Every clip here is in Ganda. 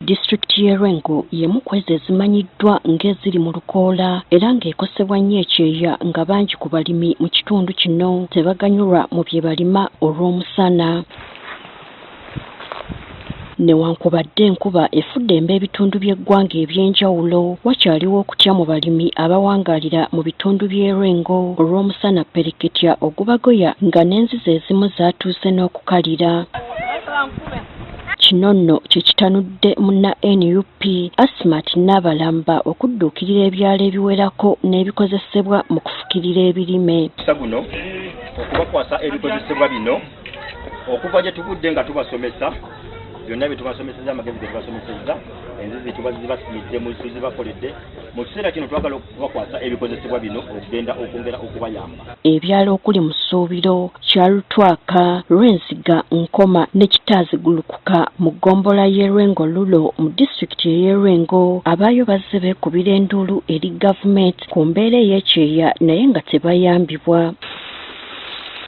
Disitulikiti y'e Lwengo y'emu ku ezo ezimanyiddwa ng'eziri mu lukoola era ng'ekosebwa nnyo ekyeya nga bangi ku balimi mu kitundu kino tebaganyulwa mu bye balima olw'omusana. Newankubadde enkuba efudemba ebitundu by'eggwanga eby'enjawulo, wakyaliwo okutya mu balimi abawangaalira mu bitundu by'e Lwengo olw'omusana ppereketya ogubagoya nga n'enzizi ezimu zaatuuse n'okukalira. Kino nno kye kitanudde munna nup Asmat Nabalamba okudduukirira ebyalo ebiwerako n'ebikozesebwa mu kufukirira ebirime. Omukisa guno okubakwasa ebikozesebwa bino okuva gye tuvudde nga tubasomesa byonna bye tubasomesezza, amagezi ge tubasomesezza, enzizi tubazibasiidde, tuzibakoledde. Mu kiseera kino twagala okubakwasa ebikozesebwa bino okugenda okwongera okubayamba. Ebyalo okuli Musuubiro, Kyalutwaka, Lwenziga, Nkoma ne Kitaazigulukuka mu ggombolola y'e Lwengo Lulo mu disitulikiti ey'e Lwengo abaayo bazze beekubira enduulu eri gavumenti ku mbeera ey'ekyeya naye nga tebayambibwa.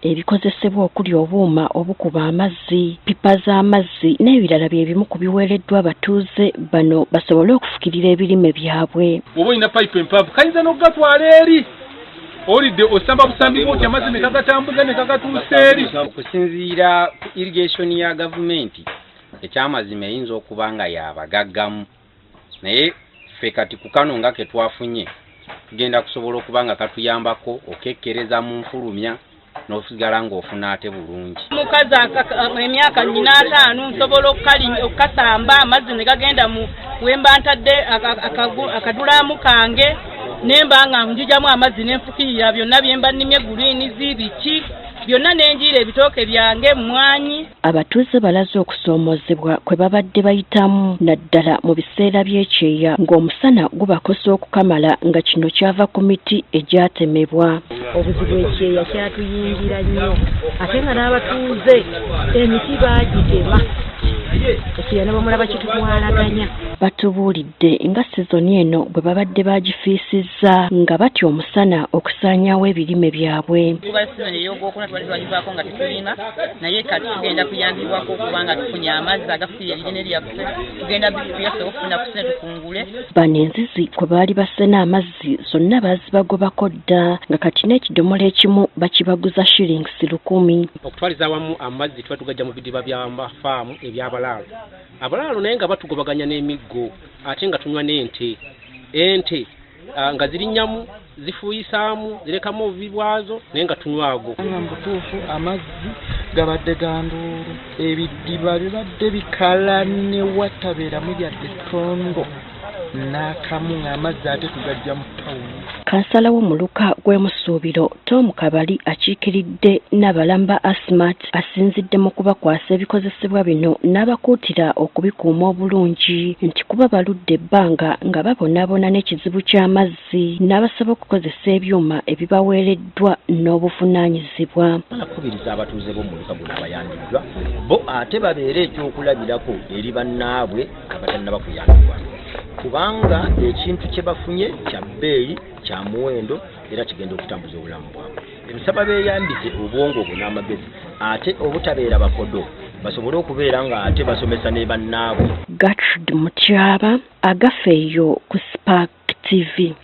Ebikozesebwa okuli obuuma obukuba amazzi, ppipa z'amazzi n'ebirala bye bimu ku biweereddwa abatuuze bano basobole okufukirira ebirime byabwe. Bw'oba olina payipu empanvu kayinza n'okugatwala eri owulidde osamba busambi bwoti amazzi ne kagatambuza ne kagatuusa eri. Okusinziira ku irrigation ya gavumenti, ekyamazima eyinza okuba nga yabagaggamu, naye ffe kati ku kano nga ke twafunye tugenda kusobola okuba nga katuyambako okekkereza mu nfulumya n'osigala ng'ofuna ate bulungi. Mukazi emyaka nnyina 50 nsobola okukasamba amazzi ne gagenda mu wemba ntadde akadulaamu kange nemba nga njijamu amazzi nenfukirira byonna byemba nnimye, guriinizi biki byonna, nenjiira ebitooke byange, mmwanyi. Abatuuze balaze okusoomoozebwa kwe babadde bayitamu naddala mu biseera by'ekyeya ng'omusana gubakosa okukamala nga kino kyava ku miti egyatemebwa. Obuzibu ekyeya kyatuyingira nnyo ate nga n'abatuuze emiti baagitema, ekyeya ne bamulaba kitutwalaganya. Batubuulidde nga sizoni eno bwe babadde bagifiisizza nga batya omusana okusaanyaawo ebirime byabwe. Kuba sizoni ey'ogwokuna tubadde twagivaako nga tetulima, naye kati tugenda kuyambibwako okuba nga tufunye amazzi agafukirira ebirime byaffe, tugenda bifukirira tusobole okufuna ku ssente tukungule. Bano enzizi kwe baali basena amazzi zonna baazibagobako dda nga kati n'ekidomola ekimu bakibaguza shillings 1000. Okutwaliza awamu amazzi tuba tugajja mu bidiba bya mafaamu eby'abalaalo abalaalo, naye nga batugobaganya n'emiggo ate nga tunywa n'ente, ente nga zirinnyamu, zifuuyisaamu, zirekamu obubi bwazo, naye nga tunywa ago. Nga mu butuufu amazzi gabadde ga nduulu, ebidiba bibadde bikala ne watabeeramu yadde ttondo n'akamu, ng'amazzi ate tugajja mu tawuni. Kansala w'omuluka gw'e Musuubiro Tom Kabali akiikiridde Nabalamba Asmat asinzidde mu kubakwasa ebikozesebwa bino n'abakuutira okubikuuma obulungi nti kuba baludde ebbanga nga babonaabona n'ekizibu ky'amazzi, n'abasaba okukozesa ebyuma ebibaweereddwa n'obuvunaanyizibwa. Akubiriza abatuuze b'omuluka guno abayambiddwa bo ate babeere ekyokulabirako eri bannaabwe abatannaba kuyambibwa, kubanga ekintu kye bafunye kya bbeeyi, kya muwendo era kigenda okutambuza obulamu bwabwe. Nsaba beeyambise obwongo bwe n'amagezi ate obutabeera bakodo, basobole okubeera nga ate basomesa ne bannaabwe. Gertrude Mutyaba, Agafeeyo ku Spark TV.